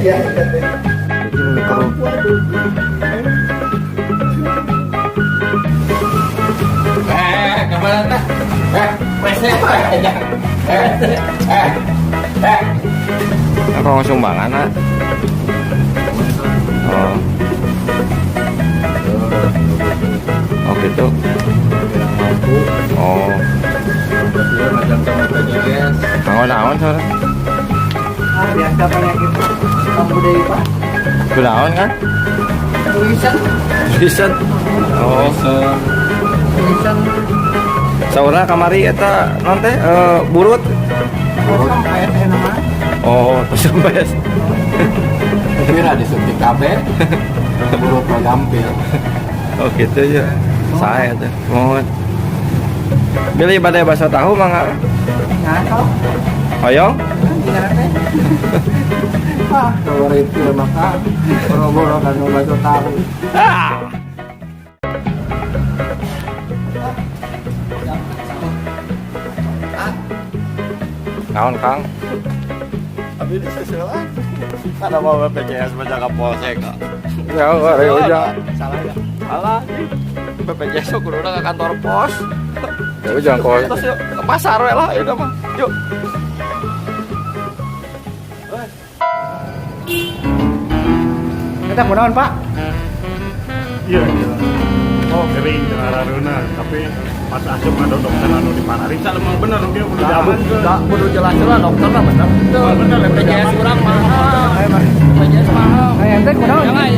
Iya. Jadi mikro. Eh, kemana teh? Eh, WC aja. Eh, eh, eh. Apa sumbangan, ah? Oh. Oh gitu. Oh. Naon naon saudara? Ah, biasa penyakit kamu deui, Pak. Kunaon kan? Tulisan, Tulisan. Oh. Tulisan. Saudara kamari eta naon teh burut. Kosong kayak teh nama. Oh, terus sampai. Kira disuntik KB, buruk mah gampil. Oh gitu ya. Saya tuh. Mohon. Bilih bade bakso tahu mangga. Nah, kalau Hoyong? Gimana teh? Ah, kalau itu maka boro-boro kan mau bakso tahu. Ah. Naon, Kang? Abi di seselah. Ada mau BPJS baca ke polsek. Ya, udah. Salah ya. Salah. BPJS kudu ke kantor pos. Ya jangan kau. Terus yuk ke pasar we lah itu mah. Yuk. Kita kunaon, Pak? Iya. Oh, gering araruna, tapi pas asup ada dokter anu dipariksa emang bener dia udah jaman. Enggak, kudu jelas-jelas dokter lah bener. Oh, bener, BPJS kurang mahal. BPJS mahal. Ayo ente kunaon? Jangan.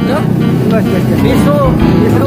Yuk. Geus, geus, geus. Bisu, bisu.